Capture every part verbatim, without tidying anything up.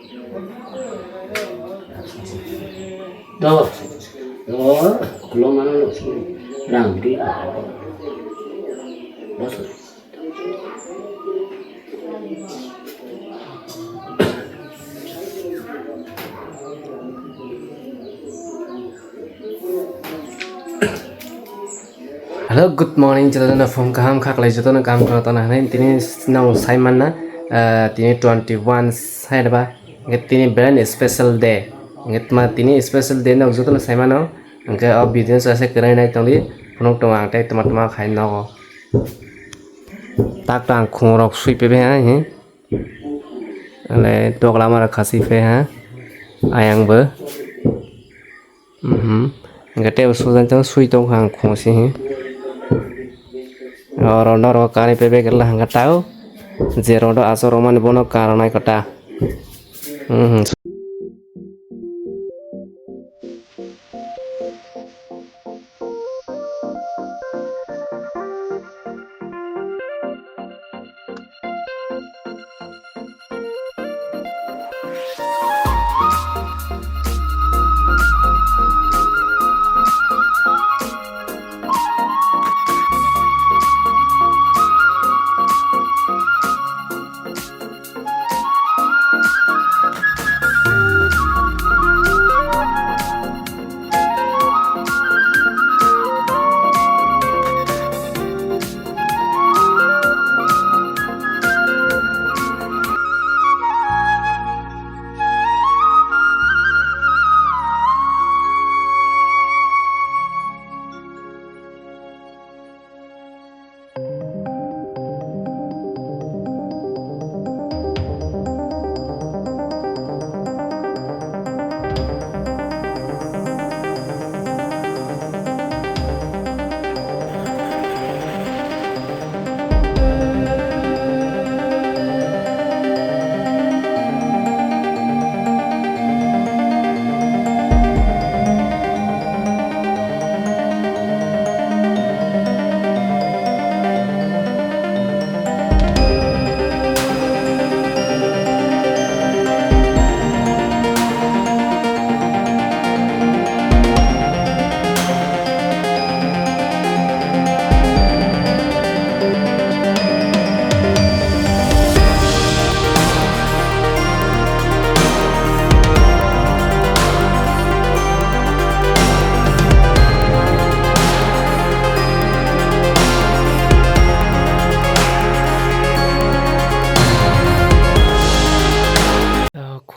Do, do, khulumano rang di. Hello, good morning, jotono phone kaham kha khlai, jotono kaham khwna tongna hinwi tini nang sai manna, ah, tini twenty one sai ba, hwnkhe tini brand special day, hwnkhe tma tini special day no jotono sai mano, hwnkhe o video no se kwrwi nai tongdi, phunuk tongo ang tei tma tma khai nogo. Tak tang khungrok sui pebe hai, he. Ale tokla mara khasi phe ha. Ayang bo. Mhm. Hwnkhe tei bo sujan chang sui tong kha ang khungsi hi. O rondo ro kari pebe gela hwnkhe tao. Je rondo aswk romani bono karanai kota. Mhm.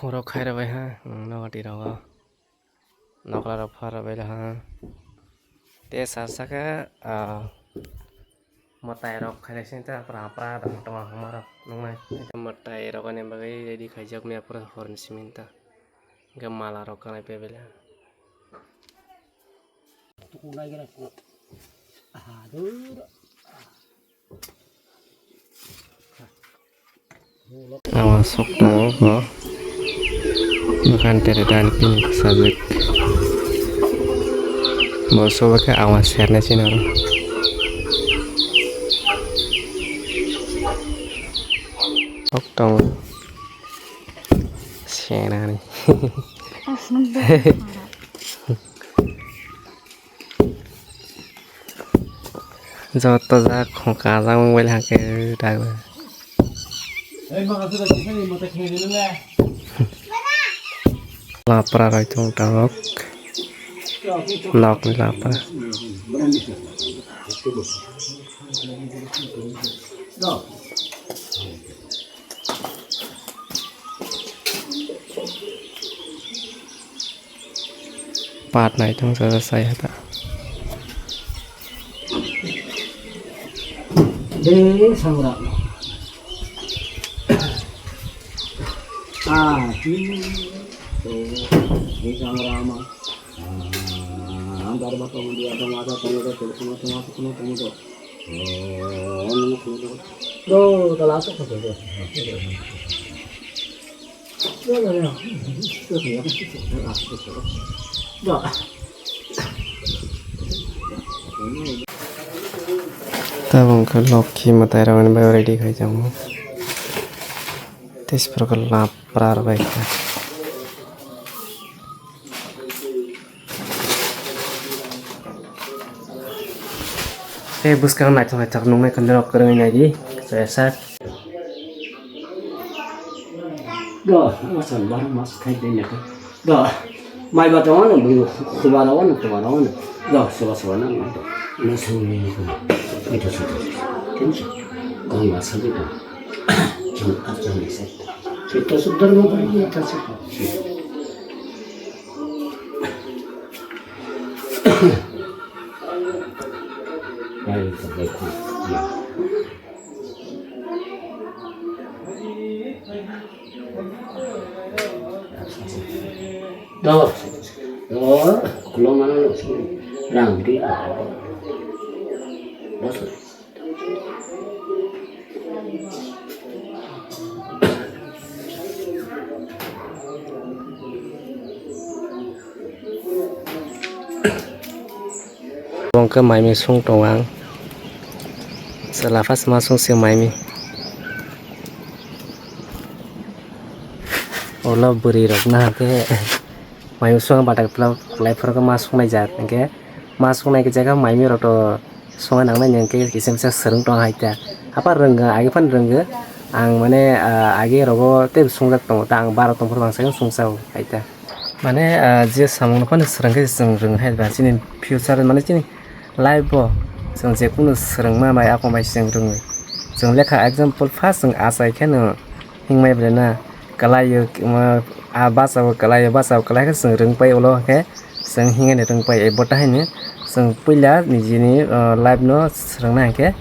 Khungrok khairok bai ha, nogati rogo. Nokla rok phar rok bai ha. Te sar saka, ah, mwtai rok khailai sini ta pra pra da tongma hama rok nungnai. Mwtai rok ani bagwi ready khaijak mia pura hor ni simi ta. Hingke mala rok kanai pebela. Awa sok tongo bo. Bwkhan tere dan pin sajak. Bo sobo khe awa sernai sini oro. Sok tongo. Senani. Joto jak khungka jak mobile hake dagwi. Lapra roi tong tarok. Nok ni lapra. Pat nai tong sa sai hata. De sangra. Ah, ti. To, de sangra ma. Ah, andar ba tong dia tong ada tong ada tong ada tong ada tong ada. Tabuk khe lokhi mwtai rok ni bagwi ready khai tongo. Tei se pore khe lap. Prar bai kha. Tei bwskang naithok naithok nungnai khwlai rok kwrwngwi naidi. Chaya sak. Do, asal bar mas khai de nyaka. Do, mai ba tongo no, khuba tongo no, khuba tongo no. Do, suba suba na, na. Na sung ni ko. Ito suba. Tenso. Kong ba sabi ko. Chang, chang ni sa. Ito sudar mo ba ni ta sa. Ai, ta ba ko. Do, do, kulo mana lo sini rang di. Bo wngkha maimi sung tongo ang. Chwla first ma sung se maimi. Ulo bwrwi rok nahakhe maimi sung batak pla kwlai phorokhe ma sungnai jak hinkhe ma sungnai khe jagha maimi rok to songwi nangnai hinkhe kisa misa swrwng tong hai ta. Apa rwngkha age phano rwngkha ang mane age rogo tei sungjak tongo ta ang bara tongphuru bangsa sungsa hai ta. Mane, ah, je samung no phano swrwng khe chwng rwng hai ba, chini future mane chini life o chwng je kunu swrwngma bai akung bai chwng rwngwi. Chwng lekha example first chwng achai khe no hingmai ble na kwlai o, ah, bacha o kwlai o, bacha o kwlai khe chwng rwng pai ulo khe chwng hingmani rwng pai. Bo ta haino chwng puila nijini, ah, life no swrwngna hinkhe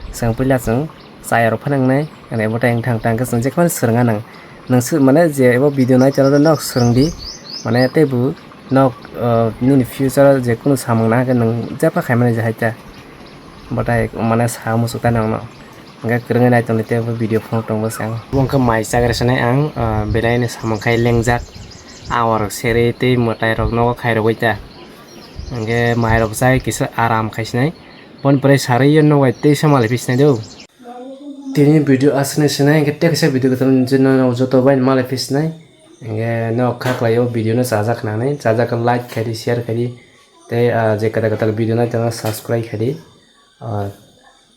chwng puila chwng chaya rok phanang nai, ani bo tai wngthang tang khe chwng jephano swrwngna nang. Nang sw-, mane je abo video nai chwla nok swrwng di, mane tei bo nok, ah, nini future o je kunu samung nang khe nwng jepha khai mani je hai ta. Bo tai mane sa muchuk ta nang no. Hingkhe kwrwngwi nai tongdi tei bo video phunuk tong bwskango. Bo wngkha mai chagra sanai ang, ah, belai ni samung khai lengjak. Awa rok seri tei mwtai rok nogo khai rogwi ta. Hingkhe mai rok chai kisa aram khai sinai. Boni pore sarwi o nok bai tei sama lai phi sinai do. Tini video aswk nai sinai, hingkhe tei kaisa video kwtal nini channel o joto bai malai phi sinai. Hingkhe nok kha kwlai o video no chajak nang nai, chajak khe like khai di, share khai di. Tei, ah, je kwtal kwtal video nai tongna subscribe khai di. Ah,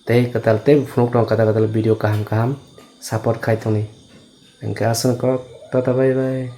tei kwtal tei phunuk tong kwtal kwtal video kaham kaham support khai tongni. Hingkhe aswk kok, tata bye bye.